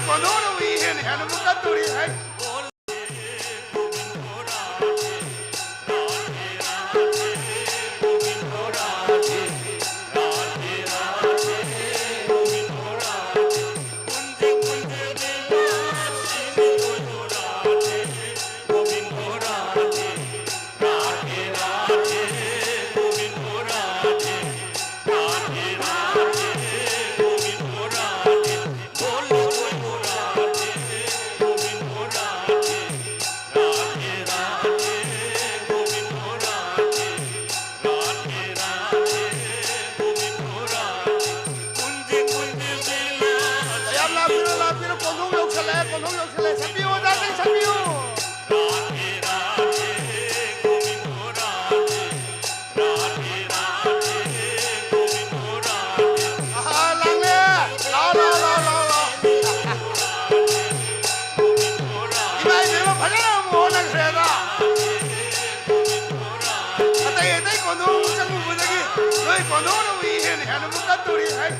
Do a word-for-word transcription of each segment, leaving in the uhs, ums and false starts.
ꯀꯣꯟꯊꯣꯛꯅꯕ ꯏꯍꯦꯟ ꯍꯦꯟꯅ ꯑꯃꯨꯛ ꯀꯠꯇꯣꯔꯤ ꯍꯥꯏ꯫ ꯌꯥꯝ ꯂꯥꯛꯄꯤꯔꯣ, ꯂꯥꯛꯄꯤꯔꯣ, ꯀꯣꯟꯊꯣꯡ ꯌꯧꯁꯜꯂꯛꯑꯦ, ꯀꯣꯟꯊꯣꯡ ꯌꯧꯁꯜꯂꯛꯑꯦ, ꯁꯠꯄꯤꯌꯨ, ꯑꯣꯖꯥꯁꯤꯡ, ꯁꯠꯄꯤꯌꯨ꯫ ꯑꯍꯥ, ꯂꯥꯡꯂꯦ꯫ ꯂꯥꯎ, ꯂꯥꯎ, ꯂꯥꯎ, ꯂꯥꯎ, ꯂꯥꯎ꯫ ꯏꯃꯥ ꯏꯕꯦꯝꯃ, ꯐꯖꯅ ꯑꯃꯨꯛ ꯍꯣꯠꯅꯈ꯭ꯔꯦꯗ꯫ ꯑꯇꯩ ꯑꯇꯩ ꯀꯣꯟꯊꯣꯡ ꯆꯪꯉꯨꯕꯗꯒꯤ ꯅꯣꯏ ꯀꯣꯟꯊꯣꯡꯅ ꯍꯦꯟꯅ ꯍꯦꯟꯅ ꯑꯃꯨꯛ ꯀꯠꯇꯣꯔꯤ ꯍꯥꯏ꯫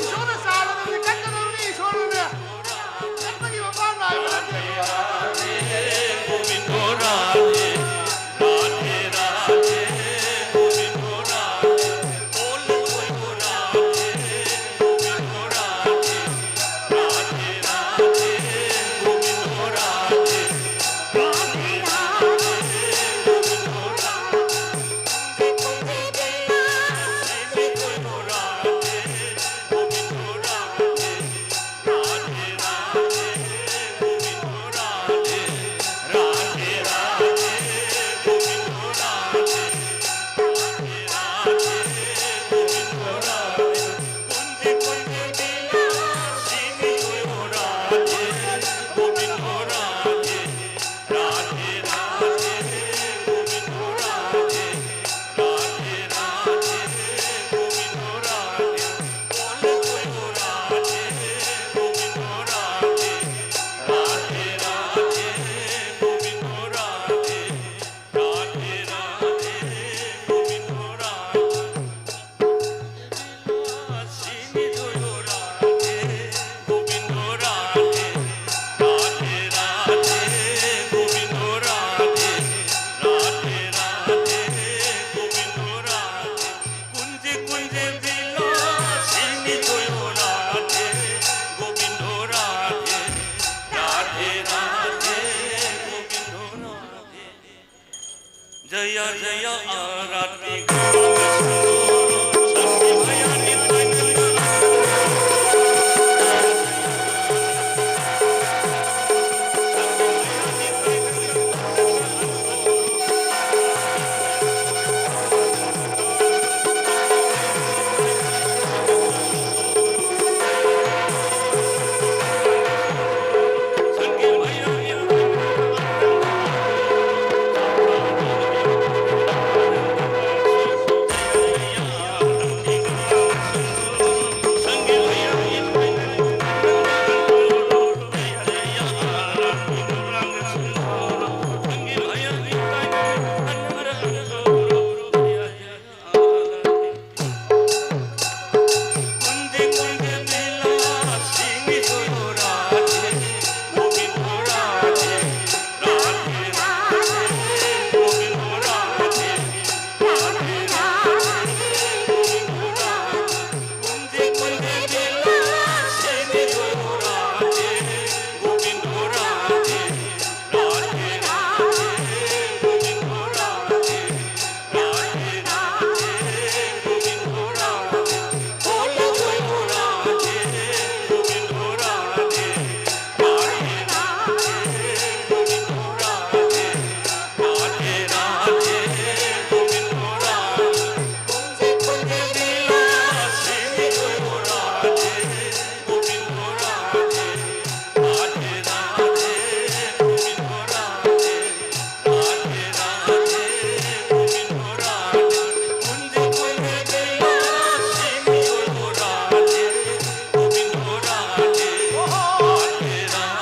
ꯏꯁꯣꯔꯅ ꯆꯥꯜꯂꯕꯅꯤ, ꯀꯠꯀꯗꯕꯅꯤ ꯏꯁꯣꯔꯅꯅꯦ꯫ ꯀꯠꯄꯒꯤ ꯃꯄꯥꯡ ꯅꯥꯏꯕ ꯅꯠꯇꯦ꯫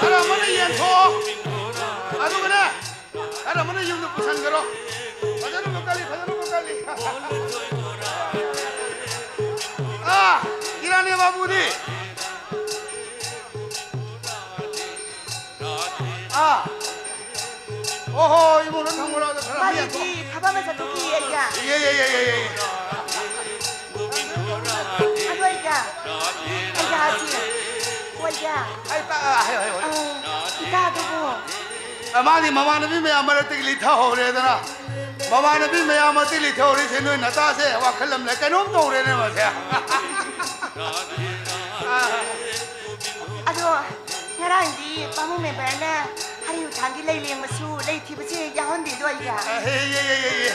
ꯈꯔ ꯑꯃꯅ ꯌꯦꯟꯊꯣꯛꯑꯣ꯫ ꯑꯗꯨꯒꯅꯦ, ꯈꯔ ꯑꯃꯅ ꯌꯨꯝꯗ ꯄꯨꯁꯟꯈꯔꯣ꯫ ꯐꯖꯅꯕꯨ ꯀꯜꯂꯤ, ꯐꯖꯅꯕꯨ ꯀꯜꯂꯤ꯫ ꯑꯥ, ꯏꯔꯥꯅꯤ ꯕꯥꯕꯨꯗꯤ? ꯑꯥ꯫ ꯑꯣꯍꯣ, ꯏꯃꯨꯡꯗ ꯊꯝꯃꯨꯔꯣ, ꯑꯗꯣ ꯈꯔ ꯑꯃ ꯃꯥꯗꯤ ꯌꯦꯡꯊꯣꯛ꯫ ꯊꯕꯛ ꯑꯃ ꯆꯠꯊꯣꯛꯈꯤ ꯑꯩꯒ꯫ ꯌꯦ, ꯌꯦ, ꯌꯦ, ꯌꯦ, ꯌꯦ꯫ ꯑꯗꯣ ꯑꯩꯒ, ꯑꯩꯒ ꯍꯥꯏꯁꯤ꯫ ꯑꯣꯏꯒ꯫ ꯑꯩ ꯇꯥ-, ꯍꯥꯏꯌꯣ, ꯍꯥꯏꯌꯣ, ꯍꯥꯏꯌꯣ꯫ ꯑꯥ, ꯏꯇꯥꯗꯨꯕꯨ꯫ ꯑ, ꯃꯥꯗꯤ ꯃꯃꯥꯟꯅꯕꯤ ꯃꯌꯥꯝ ꯃꯔꯛꯇꯒꯤ ꯂꯤꯊꯍꯧꯔꯦꯗꯅ꯫ ꯃꯃꯥꯟꯅꯕꯤ ꯃꯌꯥꯝ ꯑꯁꯤ ꯂꯤꯊꯣꯛꯔꯤꯁꯦ ꯅꯣꯏ ꯅꯇꯥꯁꯦ ꯋꯥꯈꯜ ꯑꯃ ꯂꯩ, ꯀꯩꯅꯣꯝ ꯇꯧꯔꯦꯅꯦ ꯃꯁꯦ꯫ ꯑꯗꯣ ꯉꯔꯥꯡꯗꯤ ꯄꯥꯕꯨꯡ ꯃꯦꯝꯕꯔꯅ ꯍꯔꯤꯌꯨ ꯊꯥꯡꯒꯤ ꯂꯩ ꯂꯦꯡꯕꯁꯨ ꯂꯩ ꯊꯤꯕꯁꯦ ꯌꯥꯎꯍꯟꯗꯦꯗꯣ ꯑꯩꯒ꯫ ꯑꯦ, ꯌꯦ, ꯌꯦ, ꯌꯦ, ꯌꯦ, ꯌꯦ꯫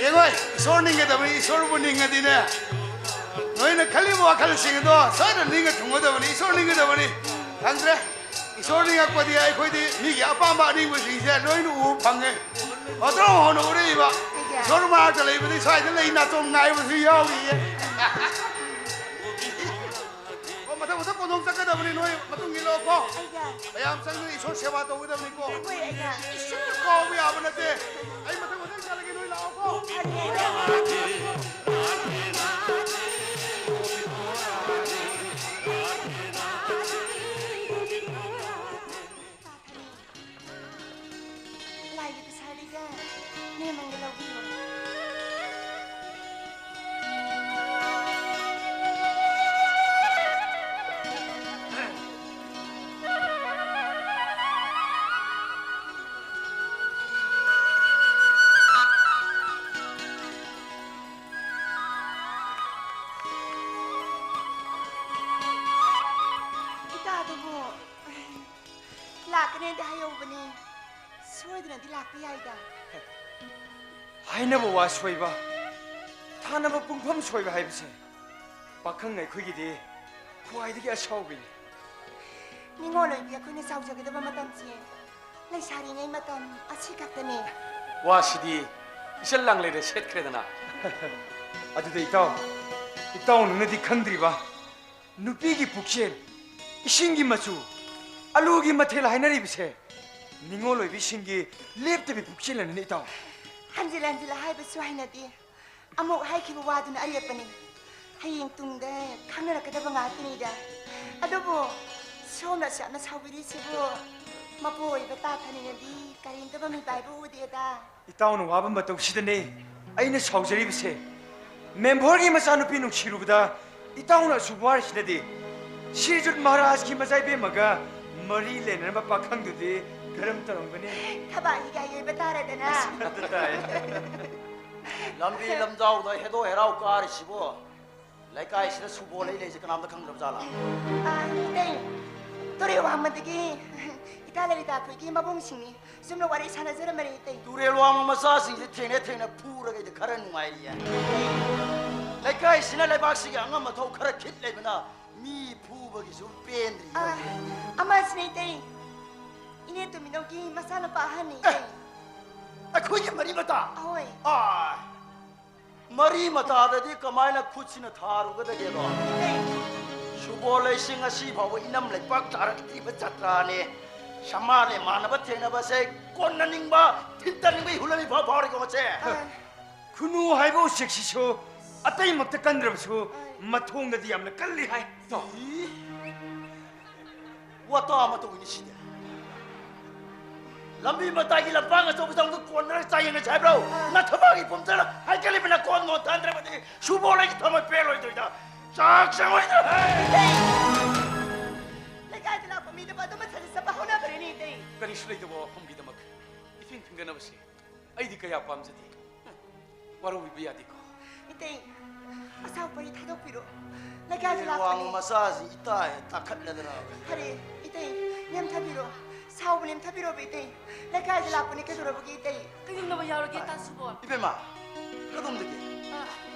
ꯌꯦꯡꯉꯣ, ꯏꯁꯣꯔ ꯅꯤꯡꯒꯗꯕꯅꯤ, ꯏꯁꯣꯔꯕꯨ ꯅꯤꯡꯉꯗꯤꯅꯦ꯫ ꯅꯣꯏꯅ ꯈꯜꯂꯤꯕ ꯋꯥꯈꯜꯁꯤꯡ ꯑꯗꯣ ꯁꯣꯏꯗꯅ ꯅꯤꯡꯉ ꯊꯨꯡꯒꯗꯕꯅꯤ, ꯏꯁꯣꯔ ꯅꯤꯡꯒꯗꯕꯅꯤ꯫ ꯈꯪꯗ꯭ꯔꯦ꯫ ꯏꯁꯣꯔ ꯅꯤꯡꯉꯛꯄꯗꯤ ꯑꯩꯈꯣꯏꯗꯤ ꯃꯤꯒꯤ ꯑꯄꯥꯝꯕ ꯑꯅꯤꯡꯕꯁꯤꯡꯁꯦ ꯂꯣꯏꯅ ꯎꯕ ꯐꯪꯉꯦ꯫ ꯍꯣꯇ꯭ꯔꯣ ꯍꯣꯅ ꯎꯔꯛꯏꯕ꯫ ꯏꯁꯣꯔ ꯃꯔꯛꯇ ꯂꯩꯕꯗꯤ ꯁ꯭ꯋꯥꯏꯗ ꯂꯩ ꯅꯥꯆꯣꯝ ꯉꯥꯏꯕꯁꯨ ꯌꯥꯎꯔꯤꯌꯦ꯫ ꯑꯣ, ꯃꯊꯪ ꯃꯊꯪ ꯀꯣꯟꯊꯣꯡ ꯆꯠꯀꯗꯕꯅꯤ ꯅꯣꯏ ꯃꯇꯨꯡ ꯏꯜꯂꯣꯀꯣ꯫ ꯃꯌꯥꯝ ꯆꯪꯗꯨꯅ ꯏꯁꯣꯔ ꯁꯦꯕꯥ ꯇꯧꯒꯗꯕꯅꯤꯀꯣ꯫ ꯏꯁꯣꯔ ꯀꯥꯎꯕ ꯌꯥꯕ ꯅꯠꯇꯦ꯫ ꯑꯩ ꯃꯊꯪ ꯃꯊꯪ ꯆꯠꯂꯒꯦ ꯅꯣꯏ ꯂꯥꯛꯑꯣꯀꯣ꯫ ꯂꯥꯏꯒꯤ ꯄꯤꯁꯥꯔꯤꯒ ꯅꯦꯝꯃꯪꯒ ꯂꯧꯕꯤꯌꯣ꯫ ꯏꯇꯥꯗꯨꯕꯨ ꯂꯥꯛꯀꯅꯦꯗꯤ ꯍꯥꯏꯍꯧꯕꯅꯤ꯫ ꯁꯣꯏꯗꯅꯗꯤ ꯂꯥꯛꯄ ꯌꯥꯏꯗ꯫ ꯍꯥꯏꯅꯕ ꯋꯥ ꯁꯣꯏꯕ, ꯊꯥꯅꯕ ꯄꯨꯡꯐꯝ ꯁꯣꯏꯕ ꯍꯥꯏꯕꯁꯦ ꯄꯥꯈꯪ ꯑꯩꯈꯣꯏꯒꯤꯗꯤ ꯈ꯭ꯋꯥꯏꯗꯒꯤ ꯑꯁꯥꯎꯕꯤꯅꯤ꯫ ꯅꯤꯉꯣꯜ ꯑꯣꯏꯕꯤ ꯑꯩꯈꯣꯏꯅ ꯆꯥꯎꯖꯒꯗꯕ ꯃꯇꯝꯁꯦ ꯂꯩꯁꯥꯔꯤꯉꯩ ꯃꯇꯝ ꯑꯁꯤ ꯈꯛꯇꯅꯦ꯫ ꯋꯥꯁꯤꯗꯤ ꯏꯆꯜ ꯂꯥꯡꯂꯩꯗ ꯁꯦꯠꯈ꯭ꯔꯦꯗꯅ꯫ ꯑꯗꯨꯗ ꯏꯇꯥꯎ, ꯏꯇꯥꯎ ꯅꯪꯅꯗꯤ ꯈꯪꯗ꯭ꯔꯤꯕ, ꯅꯨꯄꯤꯒꯤ ꯄꯨꯛꯆꯦꯜ, ꯏꯁꯤꯡꯒꯤ ꯃꯆꯨ, ꯑꯂꯨꯒꯤ ꯃꯊꯦꯜ ꯍꯥꯏꯅꯔꯤꯕꯁꯦ ꯅꯤꯉꯣꯜ ꯑꯣꯏꯕꯤꯁꯤꯡꯒꯤ ꯂꯦꯞꯇꯕꯤ ꯄꯨꯛꯆꯦꯜ ꯑꯅꯤꯅꯤ ꯏꯇꯥꯎ꯫ ꯍꯟꯖꯤꯜ ꯍꯟꯖꯤꯜ ꯍꯥꯏꯕꯁꯨ ꯍꯩꯅꯗꯦ꯫ ꯑꯃꯨꯛ ꯍꯥꯏꯈꯤꯕ ꯋꯥꯗꯨꯅ ꯑꯔꯦꯞꯄꯅꯤ꯫ ꯍꯌꯦꯡ ꯇꯨꯡꯗ ꯈꯪꯅꯔꯛꯀꯗꯕ ꯉꯥꯛꯇꯅꯤꯗ꯫ ꯑꯗꯨꯕꯨ ꯁꯣꯝꯅ ꯑꯁꯨꯛ ꯌꯥꯝꯅ ꯁꯥꯎꯕꯤꯔꯤꯁꯤꯕꯨ ꯃꯄꯨ ꯑꯣꯏꯕ ꯇꯥꯊꯅꯤꯡꯉꯗꯤ ꯀꯔꯤꯝꯇꯕ ꯃꯤꯄꯥꯏꯕ ꯎꯗꯦꯗ꯫ ꯏꯇꯥꯎꯅ ꯋꯥꯕ ꯃꯇꯧꯁꯤꯗꯅꯦ ꯑꯩꯅ ꯁꯥꯎꯖꯔꯤꯕꯁꯦ꯫ ꯃꯦꯝꯚꯔꯒꯤ ꯃꯆꯥꯅꯨꯄꯤ ꯅꯨꯡꯁꯤꯔꯨꯕꯗ ꯏꯇꯥꯎꯅ ꯑꯁꯨꯛ ꯋꯥꯔꯤꯁꯤꯅꯗꯤ ꯁꯤꯔꯖꯨꯠ ꯃꯍꯥꯔꯥꯖꯀꯤ ꯃꯆꯥ ꯏꯕꯦꯝꯃꯒ ꯃꯔꯤ ꯂꯩꯅꯔꯝꯕ ꯄꯥꯈꯪꯗꯨꯗꯤ ꯀꯔꯝ ꯇꯧꯔꯝꯒꯅꯤ? ꯊꯕꯥꯛ ꯍꯤꯒꯥꯏ ꯌꯩꯕ ꯇꯥꯔꯦꯗꯅ꯫ ꯑꯗꯨ ꯇꯥꯏ꯫ ꯂꯝꯕꯤ ꯂꯝꯖꯥꯎꯗ ꯍꯦꯗꯣ ꯍꯦꯔꯥꯎ ꯀꯥꯔꯤꯁꯤꯕꯣ? ꯂꯩꯀꯥꯏꯁꯤꯗ ꯁꯨꯕꯣꯜ ꯂꯩ ꯂꯩꯁꯦ ꯀꯅꯥꯝꯇ ꯈꯪꯗ꯭ꯔꯕ ꯖꯥꯠꯂꯥ? ꯑꯥ, ꯏꯇꯩ, ꯇꯨꯔꯦꯜ ꯋꯥꯡꯃꯗꯒꯤ ꯏꯇꯥ ꯂꯂꯤꯇꯥ ꯈꯣꯏꯒꯤ ꯃꯕꯨꯡꯁꯤꯡꯅꯤ꯫ ꯆꯨꯝꯅ ꯋꯥꯔꯤ ꯁꯥꯟꯅꯖꯔꯝꯕꯅꯤ, ꯏꯇꯩ꯫ ꯇꯨꯔꯦꯜ ꯋꯥꯡꯃ ꯃꯆꯥꯁꯤꯡꯁꯦ ꯊꯦꯡꯅ ꯊꯦꯡꯅ ꯐꯨꯔꯒ ꯑꯩꯗꯤ ꯈꯔ ꯅꯨꯡꯉꯥꯏꯔꯤꯌꯦ꯫ ꯂꯩꯀꯥꯏꯁꯤꯅ ꯂꯩꯕꯥꯛꯁꯤꯒꯤ ꯑꯉꯝ ꯑꯊꯧ ꯈꯔ ꯈꯤꯠ ꯂꯩꯕꯅ ꯃꯤ ꯐꯨꯕꯒꯤꯁꯨ ꯄꯦꯟꯗ꯭ꯔꯤ꯫ ꯑꯥ, ꯑꯃꯁꯤꯅ, ꯏꯇꯩ, ꯏꯅꯦ ꯇꯨꯃꯤꯅꯧꯒꯤ ꯃꯆꯥꯅꯨꯄꯥ ꯑꯍꯟꯅꯤ, ꯏꯇꯩ꯫ ꯑꯩꯈꯣꯏꯒꯤ ꯃꯔꯤ ꯃꯇꯥ? ꯑꯍꯣꯏ꯫ ꯑꯥ, ꯃꯔꯤ ꯃꯇꯥꯗꯗꯤ ꯀꯃꯥꯏꯅ ꯈꯨꯠꯁꯤꯅ ꯊꯥꯔꯨꯒꯗꯒꯦꯗꯣ? ꯏꯇꯩ꯫ ꯁꯨꯕꯣꯜ ꯂꯩꯁꯤꯡ ꯑꯁꯤ ꯐꯥꯎꯕ ꯏꯅꯝ ꯂꯩꯄꯥꯛ ꯇꯥꯔꯛꯇ꯭ꯔꯤꯕ ꯖꯇ꯭ꯔꯥꯅꯦ꯫ ꯁꯃꯥꯅ ꯃꯥꯟꯅꯕ ꯊꯦꯡꯅꯕꯁꯦ ꯀꯣꯟꯅꯅꯤꯡꯕ, ꯊꯤꯟꯇꯅꯤꯡꯕ ꯏꯍꯨꯜ ꯑꯃ ꯏꯐꯥꯎ ꯐꯥꯎꯔꯤꯀꯣ ꯃꯁꯦ꯫ ꯑꯥ, ꯈꯨꯅꯨ ꯍꯥꯏꯕ ꯎꯆꯦꯛꯁꯤꯁꯨ ꯑꯇꯩꯃꯛꯇ ꯀꯟꯗ꯭ꯔꯕꯁꯨ ꯃꯊꯣꯡꯗꯗꯤ ꯌꯥꯝꯅ ꯀꯜꯂꯤ ꯍꯥꯏ꯫ ꯏ? ꯋꯥꯇꯥ ꯑꯃ ꯇꯧꯏꯅꯤ ꯁꯤꯗꯤ꯫ ꯂꯝꯕꯤ ꯃꯇꯥꯏꯒꯤ ꯂꯝꯄꯥꯛ ꯑꯆꯧꯕ ꯆꯥꯎꯕꯗ ꯀꯣꯟꯅꯔ ꯆꯥꯌꯦꯡꯅꯁꯦ ꯍꯥꯏꯕ꯭ꯔꯣ? ꯅꯊꯕꯥꯛꯀꯤ ꯄꯨꯝꯖꯅ ꯍꯥꯏꯒꯠꯂꯤꯕꯅ ꯀꯣꯟ ꯅꯣꯟ ꯊꯥꯟꯗ꯭ꯔꯕꯗꯤ ꯁꯨꯕꯣꯜ ꯑꯩꯒꯤ ꯊꯃꯣꯏ ꯄꯦꯜꯂꯣꯏꯗꯣꯏꯗ꯫ ꯆꯥꯛ ꯆꯪꯉꯣꯏꯗ꯫ ꯂꯩꯀꯥꯏꯗ ꯂꯥꯛꯄ ꯃꯤꯗꯕꯨ ꯑꯗꯨꯝ ꯃꯊꯟꯇ ꯆꯠꯄ ꯍꯧꯅꯕ꯭ꯔꯦꯅꯦ, ꯏꯇꯩ꯫ ꯀꯔꯤꯁꯨ ꯂꯩꯇꯕ ꯋꯥꯐꯝꯒꯤꯗꯃꯛ ꯏꯐꯤꯡ ꯐꯤꯡꯒꯅꯕꯁꯦ ꯑꯩꯗꯤ ꯀꯌꯥ ꯄꯥꯝꯖꯗꯦ꯫ ꯋꯥꯔꯧꯕꯤꯕ ꯌꯥꯗꯦꯀꯣ꯫ ꯏꯇꯩ, ꯑꯁꯥꯎ ꯄꯔꯤ ꯊꯥꯗꯣꯛꯄꯤꯔꯣ꯫ ꯂꯩꯀꯥꯏꯗ ꯋꯥꯡ ꯂꯥꯛꯄꯅꯤ꯫ ꯃꯆꯥꯁꯤ ꯏꯇꯥ ꯍꯦꯛ ꯇꯥꯈꯠꯂꯗꯅ꯫ ꯐꯔꯦ, ꯏꯇꯩ, ꯅꯦꯝꯊꯕꯤꯔꯣ꯫ ꯁꯥꯎꯕ ꯅꯦꯝꯊꯕꯤꯔꯣꯕ, ꯏꯇꯩ꯫ ꯂꯩꯀꯥꯏꯗ ꯂꯥꯛꯄꯅꯤ, ꯀꯩꯗꯧꯔꯕꯒꯦ, ꯏꯇꯩ? ꯀꯩꯗꯧꯅꯕ ꯌꯥꯎꯔꯒꯦ, ꯇꯥ ꯁꯨꯕꯣꯜ? ꯏꯕꯦꯝꯃ, ꯀꯗꯣꯝꯗꯒꯤ? ꯑ,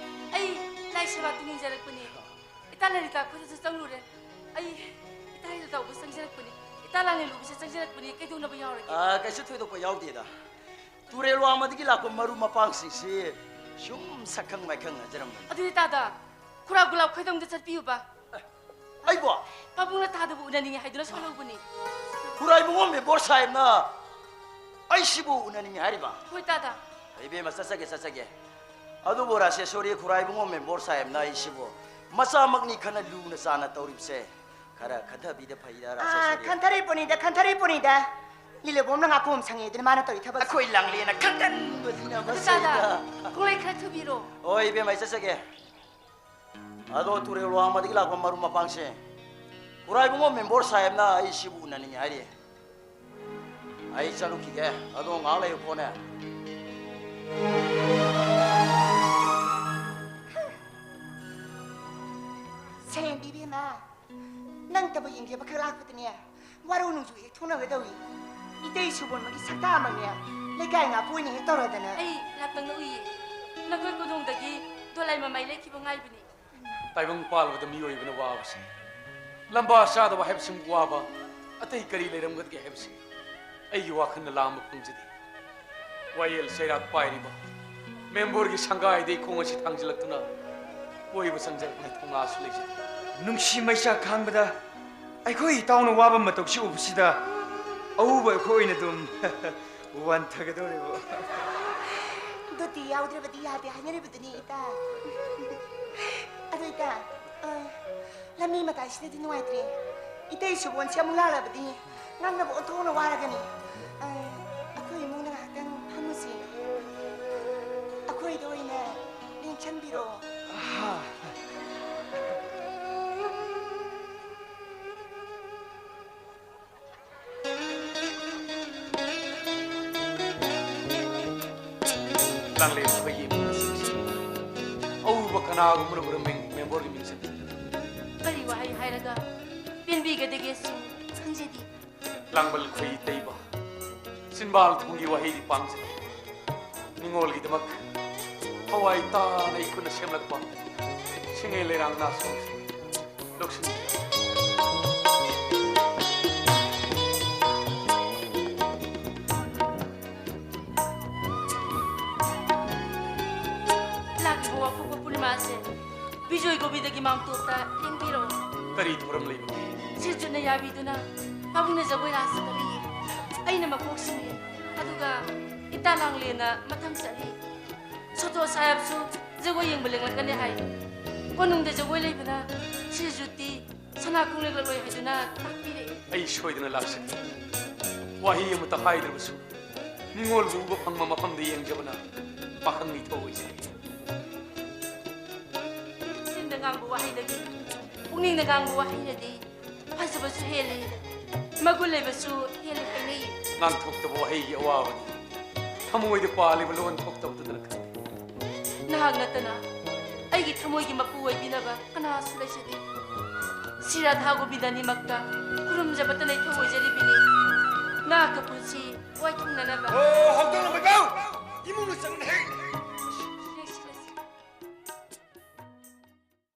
ꯑꯩ ꯂꯥꯏ ꯁꯦꯕꯥ ꯇꯧꯅꯤꯡꯖꯔꯛꯄꯅꯦ꯫ ꯏꯇꯥ ꯂꯂꯤꯇꯥ ꯈꯨꯗꯁꯨ ꯆꯪꯂꯨꯔꯦ꯫ ꯑꯩ ꯏꯇꯥ ꯂꯂꯤꯇꯥ ꯎꯕ ꯆꯪꯖꯔꯛꯄꯅꯤ꯫ ꯏꯇꯥ ꯂꯥꯡꯂꯦꯟ ꯎꯕꯁꯦ ꯆꯪꯖꯔꯛꯄꯅꯤ꯫ ꯀꯩꯗꯧꯅꯕ ꯌꯥꯎꯔꯒꯦ? ꯑꯥ, ꯀꯩꯁꯨ ꯊꯣꯏꯗꯣꯛꯄ ꯌꯥꯎꯗꯦꯗ꯫ ꯇꯨꯔꯦꯜ ꯋꯥꯡꯃꯗꯒꯤ ꯂꯥꯛꯄ ꯃꯔꯨꯞ ꯃꯄꯥꯡꯁꯤꯡꯁꯤ ꯁꯨꯝ ꯁꯛꯈꯪ ꯃꯥꯏꯈꯪꯅꯖꯔꯝꯕꯅꯤ꯫ ꯑꯗꯨꯗꯤ ꯇꯥꯗ, ꯈꯨꯔꯥ ꯒꯨꯂꯥꯞ ꯈꯣꯏꯗꯝꯗ ꯆꯠꯄꯤꯌꯨꯕ꯫ ꯑꯩꯕꯣ? ꯄꯥꯕꯨꯡꯅ ꯇꯥꯗꯕ ꯎꯅꯅꯤꯡꯉꯦ ꯍꯥꯏꯗꯨꯅ ꯁꯣꯜꯍꯧꯕꯅꯤ꯫ ꯈꯨꯔꯥꯏꯕꯨꯡꯉꯣꯝ ꯃꯦꯝꯕꯣꯔ ꯁꯥꯍꯦꯕꯅ ꯑꯩꯁꯤꯕꯨ ꯎꯅꯅꯤꯡꯉꯤ ꯍꯥꯏꯔꯤꯕ? ꯍꯣꯏ ꯇꯥꯗ꯫ ꯏꯕꯦꯝꯃ, ꯆꯠꯆꯒꯦ, ꯆꯠꯆꯒꯦ꯫ ꯑꯗꯨꯕꯨ ꯔꯥꯁꯦꯁꯣꯔꯤ, ꯈꯨꯔꯥꯏꯕꯨꯡꯉꯣꯝ ꯃꯦꯝꯕꯣꯔ ꯁꯥꯍꯦꯕꯅ ꯑꯩꯁꯤꯕꯨ ꯃꯆꯥꯃꯛꯅꯤ ꯈꯟꯅ ꯂꯨꯅ ꯆꯥꯟꯅ ꯇꯧꯔꯤꯕꯁꯦ ꯈꯔ ꯈꯟꯊꯕꯤꯗ ꯐꯩꯗ, ꯑꯥ, ꯔꯥꯁꯦꯁꯣꯔꯤ꯫ ꯈꯟꯊꯔꯤꯕꯅꯤꯗ, ꯈꯟꯊꯔꯤꯕꯅꯤꯗ꯫ ꯂꯤꯂꯕꯣꯝꯅ ꯉꯥꯀꯣꯝ ꯁꯪꯉꯦ ꯑꯗꯨꯅ ꯃꯥꯅ ꯇꯧꯔꯤ ꯊꯕꯛ꯫ ꯑꯩꯈꯣꯏ ꯂꯥꯡꯂꯦꯅ ꯈꯪꯒꯟꯕꯁꯤꯅ ꯑꯗꯨ ꯇꯥꯗ, ꯃꯁꯤꯗ꯫ ꯈꯣꯡꯂꯩ ꯈꯔ ꯊꯨꯕꯤꯔꯣ꯫ ꯍꯣꯏ, ꯏꯕꯦꯝꯃ, ꯑꯩ ꯆꯠꯆꯒꯦ꯫ ꯑꯗꯣ ꯇꯨꯔꯦꯜ ꯋꯥꯡꯃꯗꯒꯤ ꯂꯥꯛꯄ ꯃꯔꯨꯞ ꯃꯄꯥꯡꯁꯦ, ꯈꯨꯔꯥꯏꯕꯨꯡꯉꯣꯝ ꯃꯦꯝꯕꯣꯔ ꯁꯥꯍꯦꯕꯅ ꯑꯩ ꯁꯤꯕꯨ ꯎꯅꯅꯤꯡꯉꯤ ꯍꯥꯏꯔꯤ꯫ ꯑꯩ ꯆꯠꯂꯨꯈꯤꯒꯦ꯫ ꯑꯗꯣ ꯉꯥꯏꯍꯥꯛ ꯂꯩꯌꯨꯀꯣꯅꯦ꯫ ꯁꯦꯡꯕꯤ ꯏꯕꯦꯝꯃ, ꯅꯪꯇꯕꯨ ꯌꯦꯡꯒꯦꯕ ꯈꯛ ꯂꯥꯛꯄꯗꯅꯦ, ꯋꯥꯔꯧ ꯅꯨꯡꯖꯨ ꯍꯦꯛ ꯊꯣꯛꯅꯒꯗꯧꯏ꯫ ꯏꯇꯩ ꯁꯨꯕꯣꯟꯕꯒꯤ ꯁꯛꯇꯥꯃꯛꯅꯦ, ꯂꯩꯀꯥꯏ ꯉꯥꯛꯄ ꯑꯣꯏꯅ ꯍꯦꯛ ꯇꯧꯔꯗꯅ꯫ ꯑꯩ ꯂꯥꯛꯇꯪꯅ ꯎꯏꯌꯦ꯫ ꯅꯈꯣꯏ ꯀꯣꯅꯨꯡꯗꯒꯤ ꯗꯣꯂꯥꯏ ꯃꯃꯥꯏ ꯂꯩꯈꯤꯕ ꯉꯥꯏꯕꯅꯤ꯫ ꯇꯥꯏꯕꯪ ꯄꯥꯜꯂꯕꯗ ꯃꯤꯑꯣꯏꯕꯅ ꯋꯥꯕꯁꯦ, ꯂꯝꯕꯥ ꯆꯥꯗꯕ ꯍꯥꯏꯕꯁꯤꯃꯨꯛ ꯋꯥꯕ ꯑꯇꯩ ꯀꯔꯤ ꯂꯩꯔꯝꯒꯗꯒꯦ ꯍꯥꯏꯕꯁꯤ ꯑꯩꯒꯤ ꯋꯥꯈꯜꯅ ꯂꯥꯝꯕ ꯐꯪꯖꯗꯦ꯫ ꯋꯥꯌꯦꯜ ꯆꯩꯔꯥꯛ ꯄꯥꯏꯔꯤꯕ ꯃꯦꯝꯕꯣꯔꯒꯤ ꯁꯪꯒꯥꯏꯗ ꯏꯈꯣꯡ ꯑꯁꯤ ꯊꯥꯡꯖꯤꯜꯂꯛꯇꯨꯅ ꯀꯣꯏꯕ ꯆꯪꯖꯔꯛꯄꯒꯤ ꯊꯧꯅꯥꯁꯨ ꯂꯩꯖꯗꯦ꯫ ꯅꯨꯡꯁꯤ ꯃꯩꯁꯥ ꯈꯥꯡꯕꯗ ꯑꯩꯈꯣꯏ ꯏꯇꯥꯎꯅ ꯋꯥꯕ ꯃꯇꯧꯁꯤ ꯎꯕꯁꯤꯗ ꯑꯎꯕ ꯑꯩꯈꯣꯏ ꯑꯣꯏꯅ ꯑꯗꯨꯝ ꯋꯥꯟꯊꯒꯗꯧꯔꯦꯕꯣ꯫ ꯗꯣꯇꯤ ꯌꯥꯎꯗ꯭ꯔꯕꯗꯤ ꯌꯥꯗꯦ ꯍꯥꯏꯅꯔꯤꯕꯗꯨꯅꯤ, ꯏꯇꯥ꯫ ꯑꯗꯨ, ꯏꯇꯥ, ꯑ, ꯂꯝꯕꯤ ꯃꯇꯥꯏꯁꯤꯗꯗꯤ ꯅꯨꯡꯉꯥꯏꯇ꯭ꯔꯦ꯫ ꯏꯇꯩ ꯁꯨꯕꯣꯟꯁꯦ ꯑꯃꯨꯛ ꯂꯥꯛꯂꯕꯗꯤ ꯉꯥꯡꯅꯕ ꯑꯣꯟꯊꯣꯛꯅ ꯋꯥꯔꯒꯅꯤ꯫ ꯑ, ꯑꯩꯈꯣꯏ ꯏꯃꯨꯡꯗ ꯉꯥꯏꯍꯥꯛꯇꯪ ꯐꯝꯃꯨꯁꯤ꯫ ꯑꯩꯈꯣꯏꯗ ꯑꯣꯏꯅ ꯂꯦꯡꯁꯟꯕꯤꯔꯛꯑꯣ꯫ ꯂꯥꯡꯂꯦꯟ ꯈꯣꯏꯒꯤ ꯏꯃꯨꯡꯁꯤꯡꯁꯤ ꯑꯎꯕ ꯀꯅꯥꯒꯨꯝꯕꯅ ꯎꯔꯝꯃꯤ ꯃꯦꯝꯕꯣꯔꯒꯤ ꯃꯤꯡꯁꯤꯡ꯫ ꯀꯔꯤ ꯋꯥꯍꯩ ꯍꯥꯏꯔꯒ ꯄꯦꯟꯕꯤꯒꯗꯒꯦꯁꯨ ꯈꯪꯖꯗꯦ꯫ ꯂꯥꯡꯕꯜ ꯈꯣꯏ ꯇꯩꯕ, ꯆꯤꯟꯕꯥꯜ ꯊꯣꯡꯒꯤ ꯋꯥꯍꯩꯗꯤ ꯄꯥꯝꯖꯩ꯫ ꯅꯤꯉꯣꯜꯒꯤꯗꯃꯛ ꯊꯋꯥꯏ ꯇꯥꯅ ꯏꯈꯨꯠꯅ ꯁꯦꯝꯂꯛꯄ ꯁꯤꯡꯉꯩ ꯂꯩꯔꯥꯡ ꯅꯥꯁꯣꯡꯁꯤ ꯂꯧꯁꯤꯟꯕꯤꯌꯨ꯫ ꯂꯥꯛꯂꯤꯕ ꯋꯥꯐꯣꯛꯄ ꯄꯨꯔꯅꯤꯃꯥꯁꯦ ꯕꯤꯖꯣꯏ ꯒꯣꯕꯤꯟꯗꯒꯤ ꯃꯥꯝꯇꯣꯞꯇ ꯂꯦꯡꯕꯤꯔꯛꯑꯣ꯫ ꯀꯔꯤ ꯊꯧꯔꯝ ꯂꯩꯕꯒꯦ? ꯁꯤꯔꯖꯨꯠꯅ ꯌꯥꯕꯤꯗꯨꯅ ꯄꯥꯕꯨꯡꯅ ꯖꯒꯣꯏ ꯔꯥꯁ ꯀꯧꯏꯌꯦ꯫ ꯑꯩꯅ ꯃꯀꯣꯛ ꯁꯤꯡꯉꯦ, ꯑꯗꯨꯒ ꯏꯇꯥ ꯂꯥꯡꯂꯦꯟꯅ ꯃꯊꯪ ꯆꯠꯂꯤ꯫ ꯁꯣꯇꯣ ꯁꯥꯍꯦꯕꯁꯨ ꯖꯒꯣꯏ ꯌꯦꯡꯕ ꯂꯦꯡꯂꯛꯀꯅꯤ ꯍꯥꯏ꯫ ꯀꯣꯅꯨꯡꯗ ꯖꯒꯣꯏ ꯂꯩꯕꯅ ꯁꯤꯔꯖꯨꯠꯇꯤ ꯁꯅꯥ ꯈꯣꯡ ꯂꯦꯛꯂꯛꯂꯣꯏ ꯍꯥꯏꯗꯨꯅ ꯇꯥꯛꯄꯤꯔꯛꯏ꯫ ꯑꯩ ꯁꯣꯏꯗꯅ ꯂꯥꯛꯆꯒꯦ꯫ ꯋꯥꯍꯩ ꯑꯃꯠꯇ ꯍꯥꯏꯗ꯭ꯔꯕꯁꯨ ꯅꯤꯉꯣꯜꯕꯨ ꯎꯕ ꯐꯪꯕ ꯃꯐꯝꯗ ꯌꯦꯡꯖꯕꯅ ꯄꯥꯈꯪ ꯅꯤꯡꯊꯧ ꯑꯣꯏꯖꯔꯤ꯫ ꯆꯤꯟꯗ ꯉꯥꯡꯕ ꯋꯥꯍꯩꯗꯒꯤ ꯄꯨꯛꯅꯤꯡꯗ ꯉꯥꯡꯕ ꯋꯥꯍꯩꯅꯗꯤ ꯐꯖꯕꯁꯨ ꯍꯦꯜꯂꯤ, ꯃꯒꯨꯟ ꯂꯩꯕꯁꯨ ꯍꯦꯜꯂꯤ ꯍꯥꯏꯅꯩ꯫ ꯉꯥꯡꯊꯣꯛꯇꯕ ꯋꯥꯍꯩꯒꯤ ꯑꯋꯥꯕꯅꯤ꯫ ꯊꯃꯣꯏꯗ ꯄꯥꯜꯂꯤꯕ ꯂꯣꯟ ꯊꯣꯛꯇꯕꯗꯨꯗꯅ ꯈꯪꯗꯦ꯫ ꯅꯍꯥꯛ ꯅꯠꯇꯅ ꯑꯩꯒꯤ ꯊꯃꯣꯏꯒꯤ ꯃꯄꯨ ꯑꯣꯏꯕꯤꯅꯕ ꯀꯅꯥꯁꯨ ꯂꯩꯖꯗꯦ꯫ ꯁꯤ ꯔꯥꯙꯥ ꯒꯣꯕꯤꯟꯗꯅꯤꯃꯛꯇ ꯈꯨꯔꯨꯝꯖꯕꯇ ꯂꯩꯊꯧ ꯑꯣꯏꯖꯔꯤꯕꯅꯤ꯫ ꯅꯍꯥꯛꯀ ꯄꯨꯟꯁꯤ ꯋꯥꯏꯊꯨꯡꯅꯅꯕ꯫ ꯑꯣ, ꯍꯧꯗꯣꯡ ꯃꯩꯕꯥꯎ! ꯏꯃꯨꯡꯗ ꯆꯪꯅ